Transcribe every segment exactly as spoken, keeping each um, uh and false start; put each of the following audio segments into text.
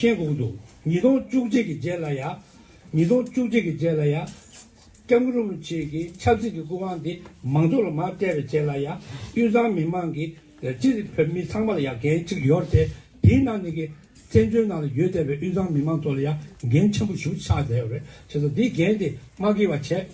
མཁྱེན་དགོས་ཀྱི་འདུག་ཉིས་སྟོང་བཅུ་གཅིག་གི་རྗེས་ལ་ཡ། ཉིས་སྟོང་བཅུ་གཅིག་གི་རྗེས་ལ་ཡ། སྐྱབས་མགོན་རིན་པོ་ཆེ་གི་ཆབ་སྲིད་ཀྱི་སྐུ་དབང་འདི་མང་ཚོགས་ལ་མར་སྤྲད་པའི་རྗེས་ལ་ཡ། དབུས་གཙང་མི་མང་གི་སྤྱིར་བོད་མི་ཚང་མ་ལ་ཡ་འགན་གཅིག་ཡོད་རེད་དེ། དེའི་ནང་ནས་ཀྱི་བཙན་བྱོལ་ནང་ལ་ཡོད་བསྡད་པའི་དབུས་གཙང་མི་མང་ཚོ་ལ་ཡ་འགན་ཆེན་པོ་ཞེ་པོ་ཆགས་བསྡད་ཡོད་རེད། བྱས་ཙང་འདིའི་འགན་དེ་མ་འཁྱེར་བ་བྱས། རེད་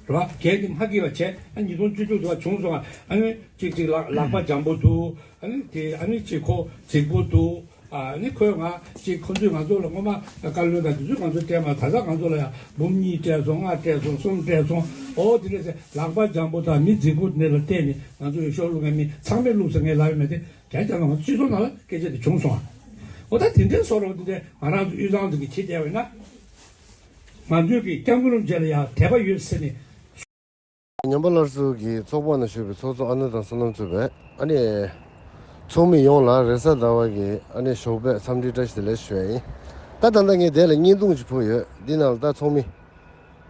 བ། འགན་དེ་མ་འཁྱེར་བ་བྱས། ཨ་ཉིས་སྟོང་བཅུ་དྲུག་དུ་བ་བྱུང་སོང་བ། ཨ་ནི་གཅིག་གཅིག་ལག་ལག་པ་འཇམ་པོ་འདུག་ཨ་ནི་དེ་ཨ་ནི་གཅིག་ཁོ་རྫིག་པོ་འདུག་ཨ་ནི་ཁོས་ང་གཅིག་ཁོ་ཚོས་ང་ཚོ་ལ་སྔོན་མ་བཀའ་བློན་དང་དེ་ཚོས་ང་ཚོ་སྤྲད་མ། ད་ལྟ་ང་ཚོ་ལ་ཡང་འབུམ་གཉིས་སྤྲད་སོང་། ལྔ་སྤྲད་སོང་། གསུམ་སྤྲད་སོང་། ཨོ་དེ་འདྲ་ཟེར་ལག་པ་འཇམ་པོ་དང་མི་རྫིག་པོ་དེ་ལ་བརྟེན་ནས་ང་ཚོ་ཡོད་ཤོག་བླུག་མཁན་མི་ཚང་མས་བླུགས་ཟེར་ངས་ལབ་ཡོད་མེད་དེ། རྒྱ་ཆ་ལ་ང་ཚོ་སྤྱི་ཚོགས་ནང་ལ་སྐད་ཆ་དེ་བྱུང་སོང་ཨ། ཨོ་ད་དེ་འདྲའི་བཟོ་འདྲ་དེ་འདྲ་ང་རང་ཚོ་དབུས་གཙང་དེ་གི་བྱེད་བསྡད་པ་ཡིན་ན། ང་ཚོས་ཀྱི་སྐྱབས་མགོན་རིན་པོ་ཆེ་ལ་ཡང་དད་པ་ཡོད་ཟེར་ནས། ཉམས་པ་སླར་གསོ་གི་ཚོགས་པ་ནང་ཞུགས་པའི་ཚོགས་གཙོ་ཨ་ནེ་དང་བསོད་ནམས་གཙོས་པའི་ཨ་ནེ་ཚོགས་མི་ཡོངས་ལ་རེས་གཟའ་ཟླ་བ་གི་ཨ་ནེ་ཞོགས་པའི་འཚམས་འདྲི་བཀྲ་ཤིས་བདེ་ལེགས་ཞུ་ཡ་ཡིན། ད་ད་ལྟ་ངས་དེ་ལ་བརྙན་ཐུང་ཅིག་ཕུལ་ཡོད། འདི་ནང་ལ་ད་ཚོགས་མི་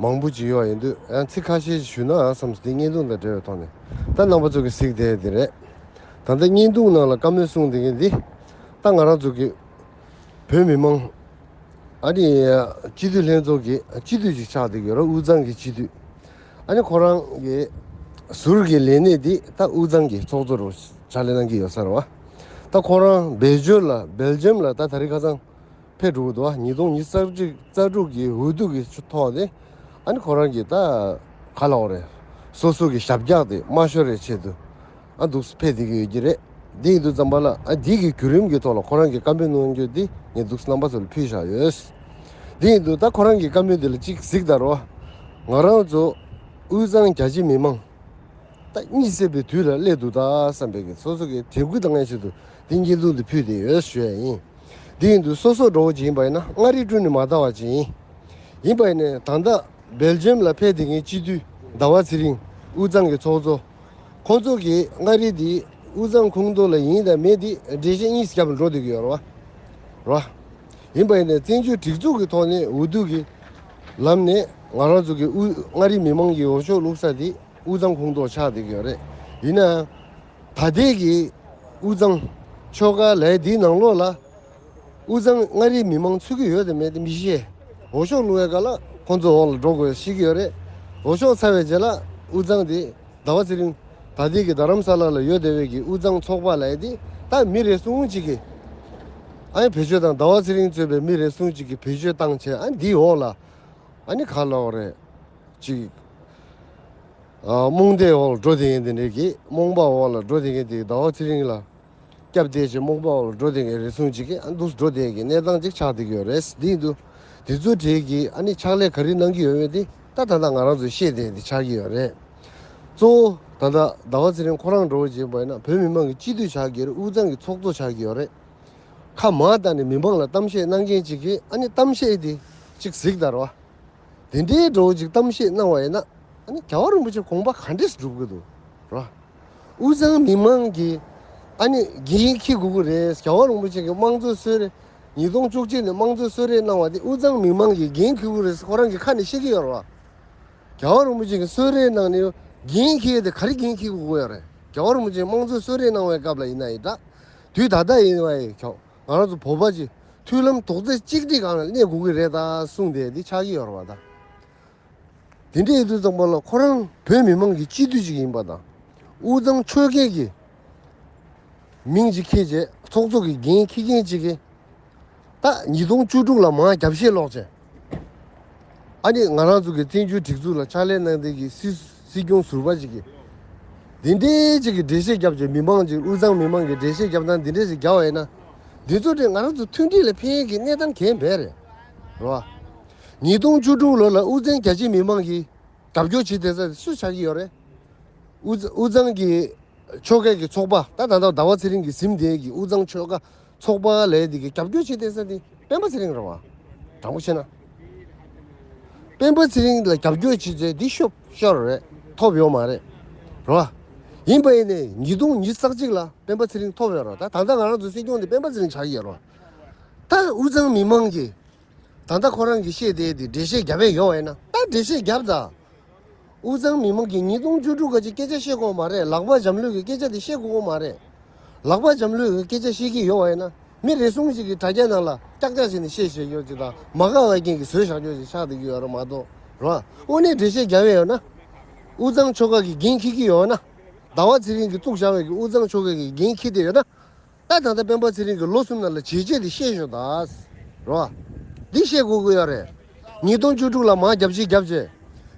མང་པོ་ཅིག་ཡོད་ཡིན་དུས་ཡང་ཚིག་ཁ་ཤས་ཞུས་ན་བསམས་ཏེ་བརྙན་ཐུང་དང་འབྲེལ་བའི་ཐོག་ནས་ད་རྣམ་པ་ཚོ་གི་གཟིགས་བསྡད་དེ་རེད། ད་ལྟ་བརྙན་ཐུང་ནང་ལ་བཀའ་མོལ་གསུངས་བསྡད་མཁན་འདི་ད་ང་རང་ཚོ་གི་བོད་མི་མང་ཨ་ནི་སྤྱི་འཐུས་ལྷན་ཚོགས་ཀྱི་སྤྱི་འཐུས་ཅིག་ཆགས་བསྡད་ཀྱི་ཡོད་རེད། དབུས་གཙང་གི་སྤྱི་འཐུས། ཨ་ནི་ཁོ་རང་གི་ཟུར་གྱི་ལས་གནས་འདི་ད་དབུས་གཙང་གི་ཚོགས་གཙོ་རུ་ཕྱག་ལས་གནང་གི་ཡོད་ས་རེད་བ། ད་ཁོ་རང་བེལ་ཇམ་ལ་བེལ་ཇམ་ལ་ད་ད་རེས་ཁ་སང་ཕེབས་འགྲོ་གི་འདུག་བ། ཉིས་སྟོང་ཉི་ཤུ་རྩ་དྲུག་གི་འོས་བསྡུ་གི་ཐོག་ནས་ཨ་ནི་ཁོ་རང་གིས་ད་ག་ལབ་དགོས་རེད། སོ་སོ་གི་ཞབས་བཀྱག་དེ་མ་ཤོར་བའི་ཆེད་དུ་ཨ་འདུག་སེ་ཕེབས་བསྡད་ཀྱི་ཡོད་ཀྱི་རེད། འདི་ཡིན་དུས་ཙམ་པ་ལ་ཨ་འདི་གི་བརྒྱུད་རིམ་གྱི་ཐོག་ལ་ཁོ་རང་གི་བཀའ་མོལ་གནང་རྒྱུ་འདི་ངས་འདུག་སེ་རྣམ་པ་ཚོ་ལ་ཕུལ་བཞག་ཡོད། འདི་ཡིན་དུས་ད་ཁོ་རང་གི་བཀའ་མོལ་འདི་ལ་གཅིག་གཟིགས་དང་རོ། ང་རང་ཚོ་དབུས་གཙང་རྒྱ་ཆེ་མི་མང་ད་གཉིད་སད་པའི་དུས་ལ་སླེབས་འདུག་ད་བསམ་པའི་གི་སོ་སོ་གི་དྲན་སྐུལ་བཏང་ཡའི་ཆེད་དུ་འདི་བརྙན་ཐུང་འདི་ཕུལ་བསྡད་ཡོད་ཞུ་ཡ་ཡིན། འདི་ཡིན་དུས་སོ་སོ་འགྲོ་བ་ཅིག་ཡིན་པ་ཡིན་ན་མངའ་རིས་བསྐྲུན་ནས་མ་ད་བ་ཅིག་ཡིན། ཡིན་པ་ཡིན་ནའི་ད་ལྟ་སྦེལ་ཇམ་ལ་ཕེབས་བསྡད་མཁན་སྤྱི་འཐུས་ཟླ་བ་ཚེ་རིང་དབུས་གཙང་གི་ཚོགས་གཙོ། ཁོང་ཚོ་གིས་མངའ་རིས་འདི་དབུས་གཙང་ཁོངས་གཏོགས་ལ་ཡིན་དང་མེད་འདི་འགྲེལ་བཤད་གཉིས་རྒྱབ་ལ་འགྲོ་བསྡད་ཀྱི་ཡོད་རེད་བ། རེད་བ། ཡིན་པ་ཡིན་ནའི་བཙན་བྱོལ་སྒྲིག་འཛུགས་ཀྱི་ཐོག་ནས་འོས་བསྡུ་གི་ལམ་ནས་ང་རང་ཚོ་གི་དབུས་མངའ་རིས་མི་མང་གི་འོས་ཤོག་བླུགས་ས་འདི་དབུས་གཙང་ཁོངས་གཏོགས་ཆགས་བསྡད་ཀྱི་ཡོད་རེད། ཡིན་ནའང་། ད་ལྟའི་གི་དབུས་གཙང་ཆོལ་ཁ་ལས་འདིའི་ནང་ལོགས་ལ་དབུས་གཙང་མངའ་རིས་མི་མང་ཚུད་ཀྱི་ཡོད་དམ་མེད་དེ་མི་ཤེས། འོས་ཤོག་བླུག་ཡས་སྐབས་ལ་ཁོང་ཚོ་འོག་ལ་འགྲོ་དགོས་ཤེས་ཀྱི་ཡོད་རེད། འོས་ཤོག་ཚར་བའི་རྗེས་ལ་དབུས་གཙང་དེ་ཟླ་བ་ཚེ་རིང་ད་ལྟའི་གི་རྡ་རམ་ས་ལ་ལ་ཡོད་བསྡད་པའི་གི་དབུས་གཙང་ཚོགས་པ་ལབ་ཡས་དེ་ད་མི་རེ་ཟུང་གཅིག་གིས་ཨ་ནི་བེད་སྤྱོད་བཏང་། ཟླ་བ་ཚེ་རིང་གཙོས་པའི་མི་རེ་ཟུང་གཅིག་གིས་བེད་སྤྱོད་བཏང་བྱས་ཨ་ནི་འདིའི་འོག་ལ་ཨ་ནི་ག་ལབ་དགོས་རེད། ཅིག་ཨ། རྨོངས་དད་འོག་ལ་འགྲོ་བསྡད་མཁན་དེ་འདྲས་ཀྱིས་རྨོངས་པ་འོག་ལ་འགྲོ་བསྡད་མཁན་དེ་ཟླ་བ་ཚེ་རིང་ལ་སྐྱབས་བསྡད་བྱས་རྨོངས་པ་འོག་ལ་འགྲོ་བསྡད་མཁན་རེ་ཟུང་ཅིག་གིས་ཨ་འདུག་འགྲོ་བསྡད་མཁན་གནས་སྟངས་ཅིག་ཆགས་བསྡད་ཀྱི་ཡོད་རེད། འདི་ཡིན་དུས་འདི་ཚོའི་གྲས་ཀྱིས་ཨ་ནི་ཕྱག་ལས་ག་རེ་གནང་གི་ཡོད་མེད་དེ་ད་ད་ལྟ་ང་རང་ཚོས་ཤེས་བསྡད་དེ་ཆགས་ཀྱི་ཡོད་རེད། གཙོ་བོ་ད་ལྟ་ཟླ་བ་ཚེ་རིང་ཁོ་རང་འགྲོ་བ་བྱེད་པ་ཡིན་ན་བོད་མི་མང་གི་སྤྱི་འཐུས་ཆགས་ཀྱི་ཡོད་རེད། དབུས་གཙང་གི་ཚོགས་གཙོ་ཆགས་ཀྱི་ཡོད་རེད། ཁ་མར་བཏང་ནས་མི་མང་ལ་གཏམ་བཤད་གནང་མཁན་ཅིག་གིས་ཨ་ནི་གཏམ་བཤད་དེ་ཅིག་གཟིགས་དང་རོ། དེ་འདྲའི་འགྲོ་ཅིག་གཏམ་བཤད་གནང་བ་ཡིན་ན་ཨ་ནི་རྒྱལ་བ་རིན་པོ་ཆེ་དགོངས་པ་ག་འདྲས་སྒྲུབ་གི་འདུག་ར། དབུས་གཙང་མི་མང་གིས་ཨ་ནི་འགན་འཁྱེར་དགོས་ཀྱི་རེད། རྒྱལ་བ་རིན་པོ་ཆེ་གི་དམངས་གཙོ་གསོལ་རས་ཉིས་སྟོང་བཅུ་གཅིག་ནས་དམངས་གཙོ་གསོལ་རས་གནང་བ་དེ་དབུས་གཙང་མི་མང་གིས་འགན་འཁྱེར་དགོས་རེད་ཟེར་ཁོ་རང་གི་ཁ་ནས་བཤད་ཀྱི་ཡོད་རེད་བ། རྒྱལ་བ་རིན་པོ་ཆེ་གི་གསོལ་རས་གནང་ནས་འགན་འཁྱེར་དེ་ག་རེ་འགན་འཁྱེར་དགོས་ཀྱི་ཡོད་རེད། རྒྱལ་བ་རིན་པོ་ཆེ་དམངས་གཙོ་གསོལ་རས་གནང་བའི་སྐབས་ལ་ཡིན་ན་ཡིན་ད། དུས་ད་ལྟ་ཡིན་བ་ཡིན་ཁྱོད། ང་རང་ཚོ་བོད་པ་ཅིག་མཐུན་ལམ་རྡོག་རྩ་གཅིག་སྒྲིལ་སྒང་ལ་གནས་དགོས་ཀྱི་རེད་ད་གསུངས་ཏེ་འདི་ཆགས་ཀྱི་ཡོད་རེད་བ་ད། དེ་འདྲ་ཡིན་དུས་ཙམ་པ་ལ་ཁོ་རང་བོད་མི་མང་གི་སྤྱི་འཐུས་ཅིག་ཡིན་པ་དང་། དབུས་གཙང་ཆོལ་ཁའི་གི་མིང་ཅིག་ཁྱེར་རྗེས་ཚོགས་གཙོ་གི་འགན་འཁྱེར་མཁན་ཅིག་གིས་ད་ཉིས་སྟོང་བཅུ་དྲུག་ལ་མར་རྒྱབ་བཤད་ལོག་བྱས། ཨ་ནི་ང་རང་ཚོ་གི་བཙན་བྱོལ་སྒྲིག་འཛུགས་ལ་ཕྱག་ལས་གནང་མཁན་གྱི་སྲིད་སྲིད་སྐྱོང་ཟུར་པ་ཅིག་གིས། འདི་འདྲའི་ཅིག་གི་འགྲེལ་བཤད་བརྒྱབ་བྱས་མི་མང་ཅིག་དབུས་གཙང་མི་མང་གི་འགྲེལ་བཤད་བརྒྱབ་སྟངས་འདི་འདྲའི་ཅིག་བརྒྱབ་པ་ཡིན་ན། འདི་ཚོ་དེ་ང་རང་ཚོ་མཐུན་སྒྲིལ་ལ་ཕན་གྱི་གནས་སྟངས་གང་ཡང་མེད་རེད། རེད་བ། ཉིས་སྟོང་བཅུ་དྲུག་ལོ་ལ་དབུས་གཙང་རྒྱ་ཆེ་མི་མང་གིས་རྒྱབ་སྐྱོར་བྱེད་བསྡད་ས་དེ་སུ་ཆགས་ཀྱི་ཡོད་རེད། དབུས་དབུས་གཙང་གི་ཆོལ་ཁའི་གི་ཚོགས་པ་ད་ད་ལྟ་ཟླ་བ་ཚེ་རིང་གིས་ཟིན་བསྡད་ཀྱི་དབུས་གཙང་ཆོལ་ཁ་ཚོགས་པ་ལས་དེ་གི་རྒྱབ་སྐྱོར་བྱེད་བསྡད་ས་དེ་སྤེན་པ་ཚེ་རིང་རེད་བ། དྲང་པོ་བཤད་ན། སྤེན་པ་ཚེ་རིང་ལ་རྒྱབ་སྐྱོར་བྱེད་ཚེ་འདི་ཤོབ་ཤོར་རེད། ཐོབ་ཡོད་མ་རེད། རེད་བ། ཡིན་པ་ཡིན་ནའི་ཉིས་སྟོང་ཉི་ཤུ་རྩ་གཅིག་ལ་སྤེན་པ་ཚེ་རིང་ཐོབ་ཡོད་རེད། ད་ད་ལྟ་ང་རང་ཚོ་སྲིད་སྐྱོང་དེ་སྤེན་པ་ཚེ་རིང་ཆགས་ཀྱི་ཡོད་རེད། ད་དབུས་གཙང་མི་མང་གིས་ད་ལྟ་ཁོ་རང་གིས་བཤད་བསྡད་དེ་འགྲེལ་བཤད་བརྒྱབ་པ་ཡོད་པ་ཡིན་ན་ད་འགྲེལ་བཤད་བརྒྱབ་ཙང་། དབུས་གཙང་མི་མང་གིས་ཉིས་སྟོང་བཅུ་དྲུག་ག་ཅིག་སྐད་ཆ་བཤད་དགོས་མ་རེད། ལག་པ་འཇམ་ལུས་ཀྱི་སྐད་ཆ་དེ་བཤད་དགོས་མ་རེད། ལག་པ་འཇམ་ལུས་ཀྱི་སྐད་ཆ་བཤད་ཀྱི་ཡོད་པ་ཡིན་ན་ མི་རེ་ཟུང་ཞིག་གིས་དྲ་རྒྱ་ནང་ལ་ཀྱག་ཀྱག་བྱས་ནས་བཤད་བཤད་ཡོད་ཅིག་དང་། མ་དགའ་བའི་རྐྱེན་གྱིས་བཟོས་བཞག་རྒྱུ་ཞིག་ཆགས་བསྡད་ཀྱི་ཡོད་རེད་མ་གཏོགས་རེད་བ། དངོས་གནས་འགྲེལ་བཤད་རྒྱག་ཡས་ཡོད་ན། དབུས་གཙང་ཆོལ་ཁ་གིས་འགན་འཁྱེར་གྱི་ཡོད་ན། ཟླ་བ་ཚེ་རིང་གིས་བཙུགས་བཞག་པའི་གི་དབུས་གཙང་ཆོལ་ཁ་གིས་འགན་འཁྱེར་བསྡད་ཡོད་ན། ད་ད་ལྟ་སྤེན་པ་ཚེ་རིང་གིས་ལོ་གསུམ་ནང་ལ་བྱས་རྗེས་དེ་བཤད་ཤོག་ད། རེད་བ། འདི་བཤད་དགོས་ཀྱི་ཡོད་རེད། ཉིས་སྟོང་བཅུ་དྲུག་ལ་མར་རྒྱབ་བཤིག་རྒྱབ་བྱས།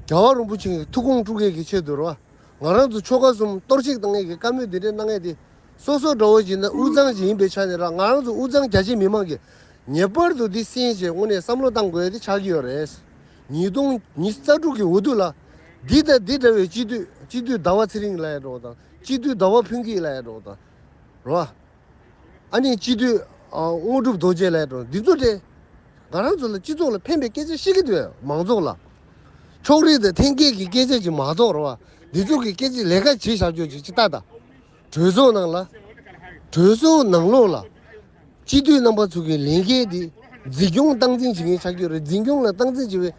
རྒྱལ་བ་རིན་པོ་ཆེ་གི་ཐུགས་དགོངས་དཀྲུག་མཁན་གྱི་ཆེད་དུ་རེད་བ། ང་རང་ཚོ་ཆོལ་ཁ་གསུམ་གཏོར་བཤིག་བཏང་མཁན་གྱི་བཀའ་མོལ་འདི་འདྲའི་གནང་མཁན་དེ། སོ་སོ་འདྲ་བོ་ཞིག་ན་དབུས་གཙང་ཞིག་ཡིན་པའི་ཆ་ནས་ར། ང་རང་ཚོ་དབུས་གཙང་རྒྱ་ཆེ་མི་མང་གིས་ངེས་པར་དུ་འདི་གསན་བྱས་དངོས་གནས་བསམ་བློ་བཏང་དགོས་ཡ་དེ་ཆགས་ཀྱི་ཡོད་རེད། ཉིས་སྟོང་ཉི་ཤུ་རྩ་དྲུག་གི་འོས་བསྡུ་ལ། འདི་དང་འདི་འདྲ་བའི་སྤྱི་འཐུས་སྤྱི་འཐུས་ཟླ་བ་ཚེ་རིང་ལབ་ཡ་འདྲ་བོ་དང་། སྤྱི་འཐུས་ཟླ་བ་ཕུན་སྐྱིད་ལབ་ཡ་འདྲ་བོ་དང་། རེད་བ། ཨ་ནི་སྤྱི་འཐུས་ཨ་དངོས་གྲུབ་རྡོ་རྗེ་ལབ་ཡ་འདྲ་བོ་འདི་ཚོ་དེ། ང་རང་ཚོ་ལ་སྤྱི་ཚོགས་ལ་ཕན་པའི་སྐད་ཆ་བཤད་ཀྱི་འདུག་མང་ཚོགས་ལ། ཕྱོགས་རིས་དང་འཐེན་འཁྱེར་གྱི་སྐད་ཆ་ཅིག་མ་གཏོགས་རེད་བ། འདི་ཚོ་གི་སྐད་ཆ་ལས་ཀ་བྱེད་བཞག་རྒྱུ་ཅིག་ཅིག་ལྟ་དང་། གྲོས་ཚོགས་ནང་ལ། གྲོས་ཚོགས་ནང་ལོགས་ལ། སྤྱི་འཐུས་རྣམ་པ་ཚོ་གི་ལས་འགན་འདི་འཛིན་སྐྱོང་སྟངས་འཛིན་བྱེད་མཁན་ཆགས་ཀྱི་རེད། འཛིན་སྐྱོང་ལ་སྟངས་འཛིན་བྱེད་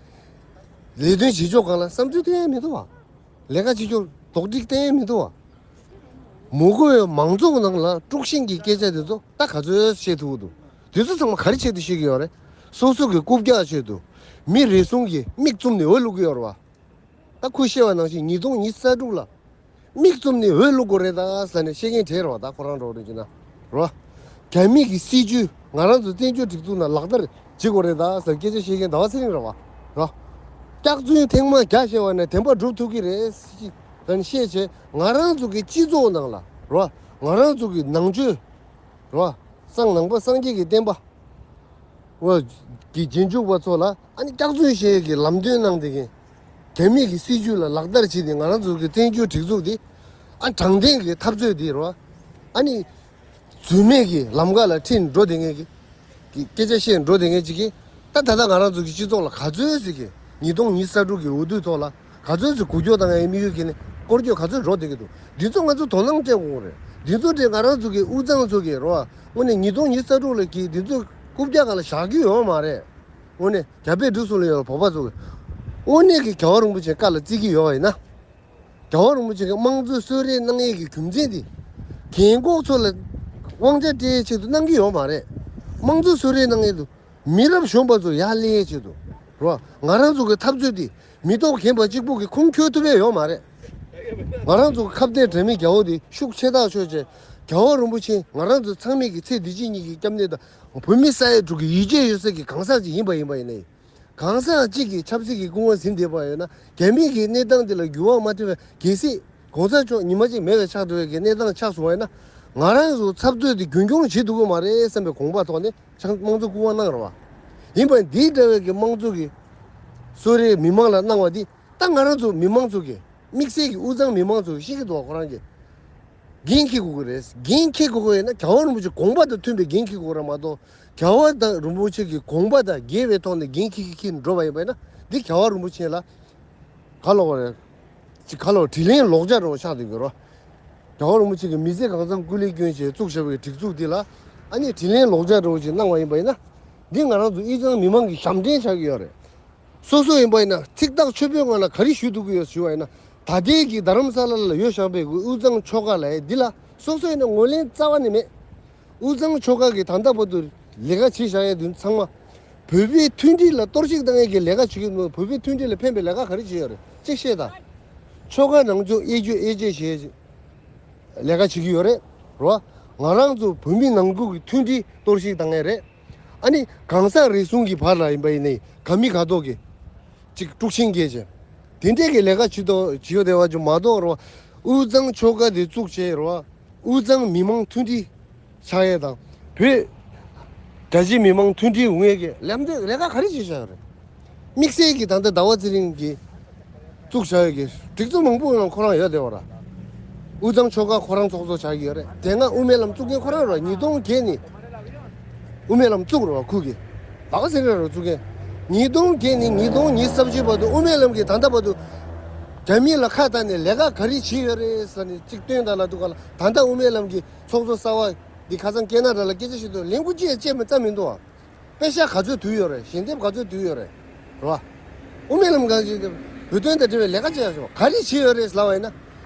པའི་ལས་དོན་བྱེད་ཕྱོགས་སྒང་ལ་བསམ་ཚུལ་བཏོན་ཡ་མི་འདུག་བ། ལས་ཀ་བྱེད་ཕྱོགས་དོགས་འདྲི་བཏོན་ཡ་མི་འདུག་བ། མི་དགོས་པའི་མང་ཚོགས་ནང་ལ་དཀྲུག་ཤིང་གི་སྐད་ཆ་དེ་ཚོ་ད་ག་ཚོད་བཤད་ཐུབ་ཀྱི་འདུག་དེ་ཚོ་ཚང་མ་ག་རེ་ཆེད་དུ་བཤད་ཀྱི་ཡོད་རེད། སོ་སོ་གི་རྐུབ་བཀྱག་ཆེད་དུ། མི་རེ་ཟུང་གི་མིག་བཙུམ་ནས་འོས་བླུག་གི་ཡོད་རེད་བ། ད་ཁོས་བཤད་པ་ནང་བཞིན་ཉིས་སྟོང་ཉི་ཤུ་རྩ་དྲུག་ལ། མིག་བཙུམ་ནས་འོས་བླུག་དགོས་རེད་ད་ཟེར་ནས་བཤད་མཁན་གྲས་རེད་བ། ད་ཁོ་རང་འདྲ་བོ་རེད་ཅེ་ན། རེད་བ། རྒྱ་མི་གི་སྲིད་བྱུས་ང་རང་ཚོ་བཙན་བྱོལ་སྒྲིག་འཛུགས་ནང་ལག་བསྟར་བྱེད་དགོས་རེད་ད་ཟེར་སྐད་ཆ་བཤད་མཁན་ཟླ་བ་ཚེ་རིང་རེད་བ། རེད་བ། སྐྱག་རྫུན་ཐེངས་མ་བརྒྱ་བཤད་པ་ནས་བདེན་པ་སྒྲུབ་ཐུབ་ཀྱི་རེད་ཟེར་ནས་བཤད་བྱས། ང་རང་ཚོ་གི་སྤྱི་ཚོགས་ནང་ལ་རེད་བ། ང་རང་ཚོ་གི་ནང་ཆོས་རེད་བ། སང་ནང་པ་སངས་རྒྱས་ཀྱི་བསྟན་པ། འོ། གི་རྗེས་འཇུག་པ་ཚོ་ལ་ཨ་ནི་སྐྱག་རྫུན་བཤད་ཀྱི་ལམ་སྟོན་གནང་བསྡད་མཁན། རྒྱ་མི་གི་སྲིད་བྱུས་ལ་ལག་བསྟར་བྱས་ཏེ་ང་རང་ཚོ་གི་བཙན་བྱོལ་སྒྲིག་འཛུགས་འདི། ཨ་དྲང་བདེན་གྱི་འཐབ་རྩོད་འདི་རེད་བ། ཨ་ནི། རྫུན་མའི་གི་ལམ་ཁ་ལ་ཁྲིད་འགྲོ་བསྡད་མཁན་གྱི། གི་སྐད་ཆ་བཤད་འགྲོ་བསྡད་མཁན་ཅིག་གིས། ད་ད་ལྟ་ང་རང་ཚོ་གི་སྤྱི་ཚོགས་ལ་ག་ཚོད་ཅིག་གི་ཉིས་སྟོང་ཉི་ཤུ་རྩ་དྲུག་གི་འོས་བསྡུ་ཐོག་ལ་ག་ཚོད་ཅིག་འགུལ་སྐྱོད་བཏང་ཡའི་དམིགས་ཡུལ་གྱིས་ནི་སྐོར་སྐྱོད་ག་ཚོད་འགྲོ་བསྡད་ཀྱི་འདུག་འདི་ཚོ་ང་ཚོ་དོ་སྣང་སྤྲད་དགོས་རེད། འདི་ཚོ་དེ་ང་རང་ཚོ་གི་དབུས་གཙང་ཚོ་གི་རེད་བ། དངོས་གནས་ཉིས་སྟོང་ཉི་ཤུ་རྩ་དྲུག་ལ་གི་འདི་ཚོ་རྐུབ་བཀྱག་སྒང་ལ་བཞག་རྒྱུ་ཡོད་མ་རེད། དངོས་གནས་རྒྱ་བལ་འབྲུག་གསུམ་ལ་ཡོད་པ་བོད་པ་ཚོ་གི། དངོས་གནས་ཀྱི་རྒྱལ་བ་རིན་པོ་ཆེ་བཀའ་ལ་བརྩི་གི་ཡོད་པ་ཡིན་ན། རྒྱལ་བ་རིན་པོ་ཆེ་གི་དམངས་གཙོའི་གསོལ་རས་གནང་ཡས་ཀྱི་རྒྱུ་མཚན་དེ། རྒན་གོག་ཚོ་ལ་དབང་ཆ་སྤྲད་ཡས་ཆེད་དུ་གནང་གི་ཡོད་མ་རེད། དམངས་གཙོའི་གསོལ་རས་གནང་ཡས་དུ། མི་རབས་གཞོན་པ་ཚོ་ཡར་སླེབས་ཡས་ཆེད་དུ། རེད་བ། ང་རང་ཚོ་གི་འཐབ་རྩོད་དེ་མི་ཐོག་རྒན་པ་གཅིག་པུ་གི་ཁུངས་འཁྱོལ་ཐུབ་ཡས་ཡོད་མ་རེད། ང་རང་ཚོ་གི་ཁ་གཏད་དྲ་མིག་རྒྱལ་པོ་དེ་ཤུགས་ཆེ་ཐག་ཆོད་བྱས། རྒྱལ་བ་རིན་པོ་ཆེ་ང་རང་ཚོ་ཚང་མས་ཀྱི་ཚེ་འདི་ཕྱི་གཉིས་ཀྱི་སྐྱབས་གནས་དང་། བོད་མི་ས་ཡ་དྲུག་གི་ཡིད་ཆེས་ཡོད་ས་གི་གང་ཟག་ཅིག་ཡིན་པ་ཡིན་པ་ཡིན་ནའི། གང་ཟག་གཅིག་གིས་ཆབ་སྲིད་ཀྱི་སྐུ་དབང་ཟིན་བསྡད་པ་ཡོད་ན། རྒྱ་མི་གི་གནས་སྟངས་འདི་ལ་འགྱུར་བ་མ་ཐེབས་པའི། གལ་སྲིད་གོང་ས་མཆོག་ཉི་མ་གཅིག་མེད་པའི་ཆགས་འགྲོ་བའི་གི་གནས་སྟངས་ཆགས་སོང་བ་ཡིན་ན། ང་རང་ཚོ་འཐབ་རྩོད་འདི་རྒྱུན་སྐྱོང་བྱེད་ཐུབ་ཀྱི་མ་རེད་བསམ་པའི་དགོངས་པ་ཐོག་ནས་ཆང་དམངས་གཙོ་སྐུ་དབང་གནང་རེད་བ། ཡིན་པ་འདི་འདྲ་བའི་གི་དམངས་གཙོ་གི་གསོལ་རས་མི་མང་ལ་གནང་བ་འདི། ད་ང་རང་ཚོ་མི་མང་ཚོ་གི། དམིགས་བསལ་གྱི་དབུས་གཙང་མི་མང་ཚོ་གི་ཤེས་ཀྱི་འདུག་བ། ཁོ་རང་གི། འགན་འཁྱེར་དགོས་ཀྱི་རེད། འགན་འཁྱེར་དགོས་ཀྱི་ཡིན་ན་རྒྱལ་བ་རིན་པོ་ཆེ་དགོངས་པ་དང་མཐུན་པའི་འགན་འཁྱེར་དགོས་རེད་མ་གཏོགས། རྒྱལ་བ་དང་རིན་པོ་ཆེ་གི་དགོངས་པ་དང་འགལ་བའི་ཐོག་ནས་འགན་འཁྱེར་འཁྱེར་འཁྱེར་འགྲོ་བ་ཡིན་པ་ཡིན་ན། འདི་རྒྱལ་བ་རིན་པོ་ཆེ་ལ་ག་ལབ་དགོས་རེད། ཅིག་ག་ལབ་དགོས། དྲིན་ལན་ལོག་འཇལ་འདྲ་བོ་ཆགས་བསྡད་ཀྱི་རེད། རྒྱལ་བ་རིན་པོ་ཆེ་གིས་མི་ཚེ་གང་འཚམ་སྐུ་ལས་བསྐྱོན་བྱས་བཙུགས་བཞག་པའི་སྒྲིག་འཛུགས་འདི་ལ། ཨ་ནི་དྲིན་ལན་ལོག་འཇལ་འདྲ་བོ་ཅིག་གནང་བ་ཡིན་པ་ཡིན་ན། འདི་ང་རང་ཚོ་དབུས་གཙང་མི་མང་གི་ཞབས་འདྲེན་ཆགས་ཀྱི་ཡོད་རེད། སོ་སོ་ཡིན་པ་ཡིན་ན་ཚིག་ཐག་ཆོད་པོའི་ངང་ལ་ག་རེ་ཞུ་ཐུབ་ཀྱི་ཡོད་ཞུ་བ་ཡིན་ན། ད་ལྟའི་གི་རྡ་རམ་ས་ལ་ལ་ཡོད་བཞག་པའི་དབུས་གཙང་ཆོལ་ཁ་ལབ་ཡས་འདི་ལ་སོ་སོ་ཡིན་ན་ངོས་ལེན་རྩ་བ་ནས་མེད། དབུས་གཙང་ཆོལ་ཁ་གི་ད་ལྟ་བར་དུ་ལས་ཀ་བྱེད་བཞག་ཡས་དེ་ཚང་མ། བོད་པའི་མཐུན་སྒྲིལ་ལ་གཏོར་བཤིག་བཏང་ཡས་ཀྱི་ལས་ཀ་བྱེད་ཀྱི་མི། བོད་པའི་མཐུན་སྒྲིལ་ལ་ཕན་པའི་ལས་ཀ་ག་རེ་བྱེད་ཡོད་རེད་ཅེས་བཤད་དང་། ཆོལ་ཁ་ནང་ཆོས་དབྱེ་གཅོད་དབྱེ་འབྱེད་བྱེད་ཡས་ལས་ཀ་བྱེད་ཀྱི་ཡོད་རེད། རེད་བ། ང་རང་ཚོ་བོད་མི་ནང་ཁུལ་གྱི་མཐུན་སྒྲིལ་གཏོར་བཤིག་བཏང་ཡས་རེད། ཨ་ནི་གང་ཟག་རེ་ཟུང་གི་བར་ལ་ཡིན་པ་ཡིན་ནའི་ག་མི་ག་ཐོག་གི་ཅིག་དཀྲུག་ཤིང་སྐྱེས་བྱས། དེ་འདྲས་ཀྱི་ལས་ཀ་བྱེད་དོ་བྱེད་ཡོད་བསྡད་པ་ཅིག་མ་གཏོགས་རོ། དབུས་གཙང་ཆོལ་ཁ་དེ་བཙུགས་བྱས་རོ། དབུས་གཙང་མི་མང་མཐུན་སྒྲིལ་ཆགས་ཡས་དང་། བོད་རྒྱ་ཆེ་མི་མང་མཐུན་སྒྲིལ་ཡོང་ཡས་ཀྱི་ལམ་སྟོན་ལས་ཀ་ག་རེ་བྱེད་བཞག་ཡོད་རེད། དམིགས་བསལ་གྱི་ད་ལྟ་ཟླ་བ་ཚེ་རིང་གིས་བཙུགས་བཞག་ཡོད་ཀྱི་སྒྲིག་འཛུགས་མང་པོ་ནང་ཁོ་རང་ཡོད་བསྡད་པ་ར། དབུས་གཙང་ཆོལ་ཁ་ཁོ་རང་ཚོགས་གཙོ་ཆགས་ཀྱི་ཡོད་རེད། དེ་སྔ་དབུ་མའི་ལམ་བཙུགས་མཁན་ཁོ་རང་ར། ཉིས་སྟོང་བརྒྱད་ནས་དབུ་མའི་ལམ་བཙུགས་ར་བ་ཁུ་གི། ཟླ་བ་ཚེ་རིང་ར་བཙུགས་མཁན། ཉིས་སྟོང་བརྒྱད་ནས་ཉིས་སྟོང་ཉི་ཤུ་རྩ་བཞི་བར་དུ་དབུ་མའི་ལམ་གྱིས་ད་ལྟ་བར་དུ་རྒྱ་མི་ལ་ཁ་བཏགས་ནས་ལས་ཀ་ག་རེ་བྱས་ཡོད་རེད་ཟེར་ནས་གཅིག་སྟོན་དང་ལ་འདུག་ག་ལ། ད་ལྟ་དབུ་མའི་ལམ་གྱི་ཚོགས་གཙོ་གསར་བ་འདི་ཁ་སང་སྐད་ན་ར་ལ་སྐད་ཆ་བཤད་དུས་ལན་ཁུ་ཅི་ཡང་བཅད་མི་རྩ་མི་འདུག་ཨ། པེ་ཤག་ག་ཚོད་བསྡུས་ཡོད་རེད། ཞལ་འདེབས་ག་ཚོད་བསྡུས་ཡོད་རེད། རེད་བ། དབུ་མའི་ལམ་གང་ཞིག་བོད་དོན་དང་འབྲེལ་བའི་ལས་ཀ་བྱས་ཡོད་ག་རེ་བྱས་ཡོད་རེད་ལབ་པ་ཡིན་ན།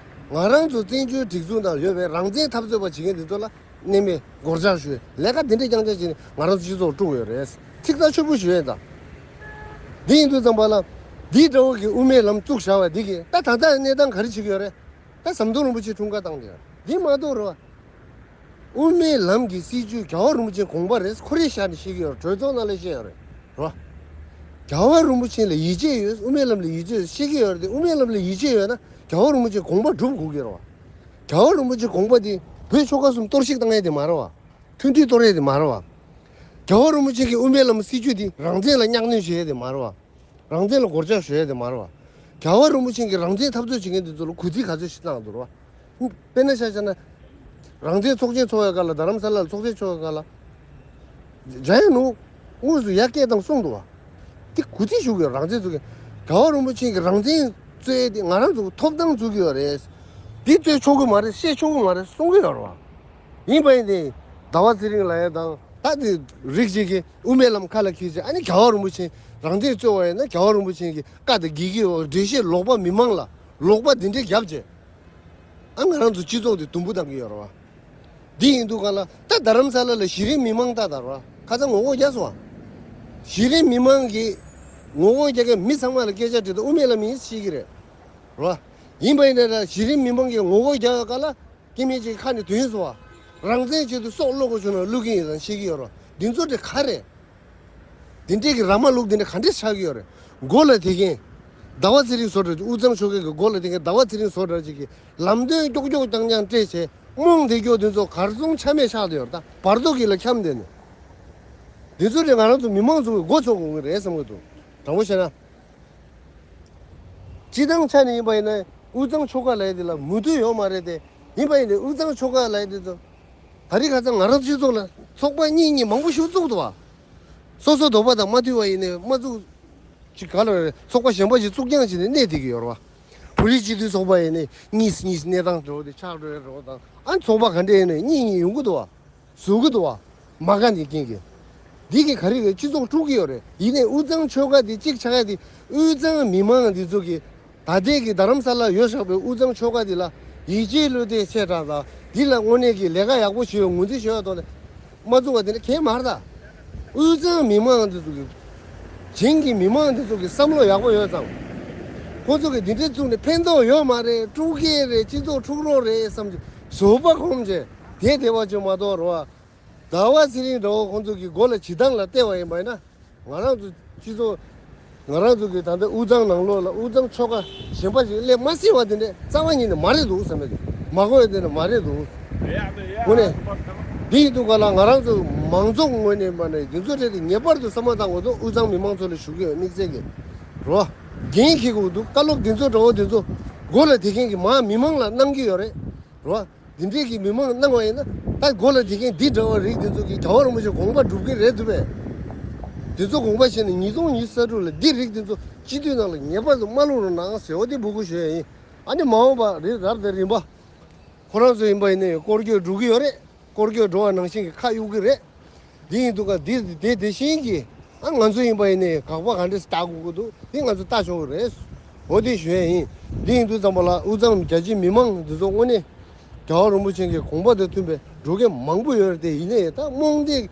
ང་རང་ཚོ་བཙན་བྱོལ་སྒྲིག་འཛུགས་ནང་ཡོད་པའི་རང་བཙན་འཐབ་རྩོད་པ་བྱེད་མཁན་འདི་ཚོ་ལ་ གནས་མེད་སྒོར་ལྕག་ཞུས། ལས་ཀ་དེ་འདྲས་རྐྱང་རྐྱང་བྱས་ནས་ང་རང་ཚོ་སྤྱི་ཚོགས་དཀྲུགས་ཡོད་རེད། ཚིག་ཐག་ཆོད་པོ་ཞུ་ཡས་དང་། འདི་ཡིན་དུས་ཙམ་པ་ལ། འདིའི་འདྲ་བོ་གི་དབུ་མའི་ལམ་བཙུགས་བཞག་པ་འདི་གིས་ད་ད་ལྟ་གནས་སྟངས་ག་རེ་བྱེད་ཀྱི་ཡོད་རེད། ད་ཟམ་གདོང་རིན་པོ་ཆེ་འཁྲུངས་སྐར་བཏང་བསྡད་ཡོད་རེད། འདི་མ་གཏོགས་རེད་བ། དབུ་མའི་ལམ་གྱི་སྲིད་བྱུས་རྒྱལ་བ་རིན་པོ་ཆེའི་དགོངས་པ་རེད། ཁོ་རའི་ཞལ་ནས་བཤད་ཀྱི་ཡོད་རེད། གྲོས་ཚོགས་ནང་ལ་བཤད་ཡོད་རེད། རེད་བ། རྒྱལ་བ་རིན་པོ་ཆེ་ལ་ཡིད་ཆེས་ཡོད། དབུ་མའི་ལམ་ལ་ཡིད་ཆེས་ཡོད་བཤད་ཀྱི་ཡོད་རེད་དེ། དབུ་མའི་ལམ་ལ་ཡིད་ཆེས་ཡོད་ན་རྒྱལ་བ་རིན་པོ་ཆེའི་དགོངས་པ་སྒྲུབ་དགོས་ཀྱི་རེད་བ། རྒྱལ་བ་རིན་པོ་ཆེའི་དགོངས་པ་དེ་བོད་ཆོལ་ཁ་གསུམ་གཏོར་བཤིག་བཏང་ཡས་དེ་མ་རེད་བ། མཐུན་སྒྲིལ་གཏོར་ཡས་དེ་མ་རེད་བ། རྒྱལ་བ་རིན་པོ་ཆེ་གི་དབུ་མའི་ལམ་སྲིད་བྱུས་དེ་རང་བཙན་ལ་གཉའ་གནོན་བྱེད་ཡས་དེ་མ་རེད་བ། རང་བཙན་ལ་སྒོར་ལྕག་ཞུ་ཡས་དེ་མ་རེད་བ། རྒྱལ་བ་རིན་པོ་ཆེ་གིས་རང་བཙན་འཐབ་རྩོད་བྱེད་མཁན་དེ་ཚོ་ལ་གུས་བརྩི་ག་ཚོད་ཞིག་བཏང་འདུག་རེད་བ། དཔེར་ན་ཆ་བཞག་ན། རང་བཙན་ཚོགས་ཆེན་ཚོགས་ཡ་ག་ལ། རྡ་རམ་ས་ལ་ལ་ཚོགས་ཆེན་ཚོགས་ཡ་ག་ལ། འཇམ་དབྱངས་ནོར་བུ་དངོས་སུ་ཡར་སྐད་བཏང་གསུངས་འདུག་བ། དེ་གུས་བརྩི་ཞུ་དགོས། རང་བཙན་རྩོད་མཁན། རྒྱལ་བ་རིན་པོ་ཆེ་གིས་རང་བཙན་རྩོད་ཡས་དེ་ང་རང་ཚོ་ཐོབ་ཐང་རྩོད་ཀྱི་ཡོད་རེད། འདི་རྩོད་ཆོག་གི་མ་རེད། བཤད་ཆོག་གི་མ་རེད་གསུང་གི་ཡོད་རེད་བ། ཡིན་པ་ཡིན་ནའི་ཟླ་བ་ཚེ་རིང་ལབ་ཡས་དང་ད་དེ་རིགས་ཅིག་གིས་དབུ་མའི་ལམ་ཁ་ལ་འཁྱེར་བྱས། ཨ་ནི་རྒྱལ་བ་རིན་པོ་ཆེ་རང་བཙན་རྩོད་པ་ཡིན་ན་རྒྱལ་བ་རིན་པོ་ཆེ་གི་བཀའ་དང་འགལ་གྱི་ཡོད། འགྲེལ་བཤད་ལོག་པ་མི་མང་ལ་ལོག་པ་འདི་འདྲས་བརྒྱབ་བྱས། ཨ་ང་རང་ཚོ་སྤྱི་ཚོགས་དེ་དུམ་བུ་བཏང་གི་ཡོད་རེད་བ། འདི་ཡིན་དུས་ག་ལ་ད་རྡ་རམ་ས་ལ་ལ་གཞི་རིམ་མི་མང་ད་ད་རེད་བ། ཁ་སང་ངོ་རྒོལ་རྒྱག་སོང་བ། གཞི་རིམ་མི་མང་གིས་ངོ་རྒོལ་རྒྱག་མཁན་མི་ཚང་མ་ལ་སྐད་ཆ་དྲིས་དུས་དབུ་མའི་ལམ་ཡིན་ཤེས་ཀྱི་རེད། རེད་བ། ཡིན་པ་ཡིན་ན་ད་གཞི་རིམ་མི་མང་གིས་ངོ་རྒོལ་རྒྱག་ག་ལ། སྐྱེ་དམན་ཅིག་ཁ་ནས་ཐོན་སོང་བ། རང་བཙན་ཆེད་དུ་སྲོག་བླུ་དགོས་བྱུང་ན་བླུ་གི་ཡིན་ལབ་བཤད་ཀྱི་ཡོད་རེད། འདི་ཚོ་དེ་ག་རེད། འདི་འདྲས་ཀྱི་ར་མ་ལུག་འདི་འདྲ་ག་འདྲས་ཆགས་ཀྱི་ཡོད་རེད། མགོ་ལ་དེ་མཁན། ཟླ་བ་ཚེ་རིང་བཟོ་འདྲ་དབུས་གཙང་ཆོལ་ཁའི་གི་མགོ་ལ་དེ་མཁན་ཟླ་བ་ཚེ་རིང་བཟོ་འདྲ་ཅིག་གིས་ལམ་སྟོན་ཀྱོག་ཀྱོག་རྐྱང་རྐྱང་སྤྲད་བྱས་རྨོངས་བསྡད་རྒྱུ་འདི་ཚོ་གར་སོང་ཆ་མེད་ཆགས་བསྡད་ཡོད་རེད། ད་བར་དོ་གི་ལ་འཁྱམས་བསྡད་ནས། འདི་ཚོ་དེ་ང་རང་ཚོ་མི་མང་ཚོ་གི་མགོ་ཚོས་དགོས་ཀྱི་རེད་བསམ་གྱི་འདུག་དྲང་པོ་བཤད་ན། སྤྱི་བཏང་ཆ་ནས་ཡིན་པ་ཡིན་ན་དབུས་གཙང་ཆོལ་ཁ་ལབ་ཡས་དེ་ལ་མོས་མཐུན་ཡོད་མ་རེད་དེ། ཡིན་པ་ཡིན་ནའི་དབུས་གཙང་ཆོལ་ཁ་ལབ་ཡས་དེ་ཚོ། ད་རེས་ཁ་སང་ང་རང་སྤྱི་ཚོགས་ལ་ཚོགས་པ་གཉིས་གཉིས་མང་པོ་ཞིག་བཙུགས་འདུག་བ། སོ་སོ་འདོད་པ་དང་མ་མཐུན་པ་ཡིན་ནའི་མ་བཙུགས། ཅིག་ག་ལ་རེད། ཚོགས་པ་གཞན་པ་ཞིག་བཙུགས་རྐྱང་བྱས་ནས་གནས་བསྡད་ཀྱི་ཡོད་རེད་བ། བོད་རིགས་སྤྱི་མཐུན་ཚོགས་པ་ཡིན་ནའི་གཉིས་གཉིས་གནས་སྟངས་འདྲ་བོ་དེ་ཆགས་འགྲོ་ཡ་འདྲ་བོ་དང་། ཨ་ཚོགས་པ་ག་འདྲ་ཡིན་ནའི་གཉིས་གཉིས་ཡོང་གི་འདུག་བ། བཟོ་གི་འདུག་བ། མ་དགའ་ནས་རྐྱེན་གྱིས། འདི་གི་ག་རེ་རེད། སྤྱི་ཚོགས་དཀྲུག་གི་ཡོད་རེད། ཡིན་ནའི་དབུས་གཙང་ཆོལ་ཁ་འདི་གཅིག་ཆགས་ཡ་དེ་དབུས་གཙང་མི་མང་འདི་ཚོ་གི་ད་ལྟའི་གི་རྡ་རམ་ས་ལ་ཡོད་བཞག་པའི་དབུས་གཙང་ཆོལ་ཁ་འདི་ལ་ཡིད་ཆེས་བློ་གཏད་ཆེ་དྲགས་དང་། འདི་ལ་དངོས་གནས་ཀྱི་ལས་ཀ་ཡག་པོ་བྱེད་ཡོད་ངོས་འཛིན་བྱེད་ཡོད་དོ་ནས་མ་བཙུགས་པ་དེ་འདྲ་གང་ཡང་མ་རེད་ད། དབུས་གཙང་མི་མང་འདི་ཚོ་གི། བྱིངས་ཀྱི་མི་མང་འདི་ཚོ་གི་བསམ་བློ་ཡག་པོ་ཡོད་ཙང་། ཁོ་ཚོ་གི་འདི་འདྲའི་བཙུགས་ནས་ཕན་ཐོགས་ཡོད་མ་རེད། དཀྲུག་མཁན་རེད། སྤྱི་ཚོགས་དཀྲུག་རོགས་རེད་བསམ་གྱི་བཟོད་པ་སྒོམ་བྱས་དེ་བདེ་བ་བྱུང་མ་གཏོགས་རེད་བ། ཟླ་བ་ཚེ་རིང་འདྲ་བོ་ཁོང་ཚོ་གི་མགོ་ལ་བྱེད་སྟངས་ལ་བལྟས་པ་ཡིན་པ་ཡིན་ན། ང་རང་ཚོ་སྤྱི་ཚོགས། ང་རང་ཚོ་གི་ད་ལྟ་དབུས་གཙང་ནང་ལོགས་ལ་དབུས་གཙང་ཆོལ་ཁ་གཞན་པ་ཞིག་སླེབས་མ་སྲིད་པ་དེ་འདྲས་རྩ་བ་ཉིད་ནས་མ་རེད་འདུག་བསམ་པ་དེ། མ་གོ་ཡ་དེ་འདྲ་མ་རེད་འདུག་དངོས་གནས། འདི་ཡིན་དུས་ག་ལ་ང་རང་ཚོ་མང་ཚོགས་ངོས་ནས་མ་ནས་འདི་ཚོ་རེད་དེ་ངེས་པར་དུ་བསམ་བློ་བཏང་དགོས་འདུག་དབུས་གཙང་མི་མང་ཚོ་ལ་ཞུ་གི་ཡོད། དམིགས་བསལ་གྱི་རོ། འགན་འཁྱེར་དགོས་འདུག་བཀའ་སློབ་འདི་ཚོ་འདྲ་བོ་འདི་ཚོ་མགོ་ལ་དེ་མཁན་གྱི་མ་མི་མང་ལ་གནང་གི་ཡོད་རེད། རོ། འདི་འདྲས་ཀྱི་མི་མང་གནང་བ་ཡིན་ན་ད་མགོ་ལ་དེ་མཁན་འདི་འདྲ་བ་རིགས་འདི་ཚོ་གིས་རྒྱལ་བ་རིན་པོ་ཆེ་དགོངས་པ་སྒྲུབ་ཀྱི་རེད་འདུག་པས། འདི་ཚོ་དགོངས་པ་བཞེས་ནས་ཉིས་སྟོང་ཉི་ཤུ་རྩ་དྲུག་ལ་འདི་རིགས་འདི་ཚོ་སྤྱི་འཐུས་ནང་ལ་ངེས་པར་དུ་མ་བླུག་རོགས་གནང་ཟེར་བ་འདི་འབོད་སྐུལ་ཞུ་ཡ་ཡིན། ཨ་ནི་མ་འོངས་པ་རི་རབ་དང་རིམ་པ། ཁོ་རང་ཚོ་ཡིན་པ་ཡིན་ནའི་སྐོར་སྐྱོད་འགྲོ་གི་ཡོད་རེད། སྐོར་སྐྱོད་འགྲོ་བ་ནང་བཞིན་གྱི་ཁ་གཡུག་གི་རེད། འདི་ཡིན་འདུག་ག་འདི་དེ་དེ་བཞིན་གྱི་ཨ་ང་ཚོ་ཡིན་པ་ཡིན་ནའི་དགག་པ་ག་འདྲས་བཏགས་དགོས་ཀྱི་འདུག་འདི་ང་ཚོ་བལྟ་ཆོག་གི་རེད། འོ་དེ་ཞུ་ཡ་ཡིན། འདི་ཡིན་དུས་ཙམ་པ་ལ་དབུས་གཙང་རྒྱ་ཆེའི་མི་མང་འདི་ཚོ་དངོས་གནས་རྒྱལ་བ་རིན་པོ་ཆེ་གི་དགོངས་པ་དང་མཐུན་པའི་འགྲོ་མཁན་མང་པོ་ཡོད་རེད་དེ། ཡིན་ནའི་ད་རྨོངས་དད་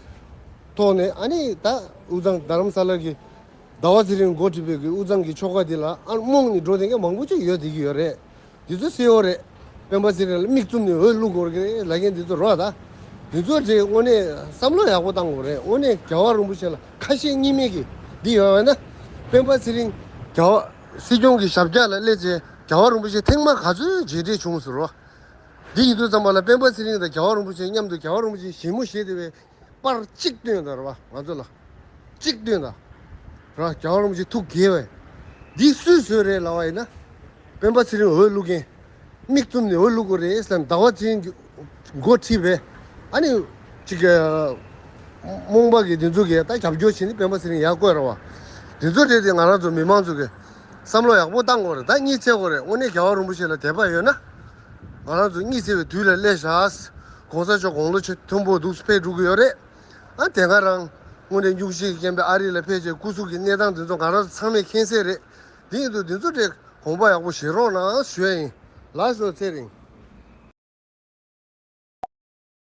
ཐོག་ནས་ཨ་ནི་ད་དབུས་གཙང་རྡ་རམ་ས་ལ་གི་ཟླ་བ་ཚེ་རིང་འགོ་ཁྲིད་པའི་གི་དབུས་གཙང་གི་ཆོལ་ཁ་འདི་ལ་ཨ་རྨོངས་ནས་འགྲོ་བསྡད་མཁན་མང་པོ་ཅིག་ཡོད་བསྡད་ཀྱི་ཡོད་རེད། འདི་ཚོ་གསལ་བོ་རེད། སྤེན་པ་ཚེ་རིང་ལ་མིག་བཙུམ་ནས་འོས་བླུག་དགོས་རེད་ལབ་མཁན་འདི་ཚོ་རོ། ད་འདི་ཚོ་རེད། དངོས་གནས་བསམ་བློ་ཡག་པོ་བཏང་དགོས་རེད། དངོས་གནས་རྒྱལ་བ་རིན་པོ་ཆེ་ལ་ཁ་ཞེ་གཉིས་མེད་ཀྱི་འདི་ཡོད་པ་ན། སྤེན་པ་ཚེ་རིང་རྒྱལ་བ་སྲིད་སྐྱོང་གི་ཞབས་བཀྱག་ལ་སླེབས་རྗེས་རྒྱལ་བ་རིན་པོ་ཆེ་ཐེངས་མ་ག་ཚོད་མཇལ་འཕྲད་བྱུང་ཟེར་རོ། འདི་ཡིན་དུས་ཙམ་པ་ལ་སྤེན་པ་ཚེ་རིང་དང་རྒྱལ་བ་རིན་པོ་ཆེ་མཉམ་དུ་རྒྱལ་བ་རིན་པོ་ཆེ་ཞལ་མོ་བཞེས་བསྡད་པའི་པར་གཅིག་སྟོན་དང་རེད་བ། ང་ཚོ་ལ་གཅིག་སྟོན་དང་། ར་རྒྱལ་བ་རིན་པོ་ཆེ་ཐུགས་དགྱེས་པས། འདི་སུས་བཟོས་རེད་ལབ་པ་ཡིན་ན། སྤེན་པ་ཚེ་རིང་འོས་བླུག་མཁན། མིག་བཙུམ་ནས་འོས་བླུག་དགོས་རེད་ཟེར་ཟླ་བ་ཚེ་རིང་གི་འགོ་ཁྲིད་པས། ཨ་ནི་ཅིག་རྨོངས་པ་གི་འདི་ཚོ་གིས་ད་རྒྱབ་སྐྱོར་བྱས་ནས་སྤེན་པ་ཚེ་རིང་ཡར་བསྐོས་ར་བ། འདི་ཚོ་རེད་དེ་ང་རང་ཚོ་མི་མང་ཚོ་གིས་བསམ་བློ་ཡག་པོ་བཏང་དགོས་རེད། ད་གཉིད་སད་དགོས་རེད། དངོས་གནས་རྒྱལ་བ་རིན་པོ་ཆེ་ལ་དད་པ་ཡོད་ན། ང་རང་ཚོ་གཉིད་སད་པའི་དུས་ལ་སླེབས་ཤག་གོང་ས་མཆོག་དགུང་ལོ་ཆེ་མཐོན་པོ་འདུག་ཕེབས་འགྲོ་གི་ཡོད་རེད། ཨ་དེ་སྔ་རང་དངོས་གནས་སྙུང་གཞི་གི་རྐྱེན་པས་ཨ་རི་ལ་ཕེབས་རྗེས་སྐུ་གཟུགས་ཀྱི་གནས་སྟངས་འདི་ཚོ་ང་རང་ཚོ་ཚང་མས་མཁྱེན་གསལ་རེད། དེ་ཡིན་དུས་འདི་ཚོ་དེ་དགོངས་པ་ཡག་པོ་བཞེས་རོགས་གནང་ཞུ་ཡ་ཡིན། ལགས་སོ། ཚེ་རིང་།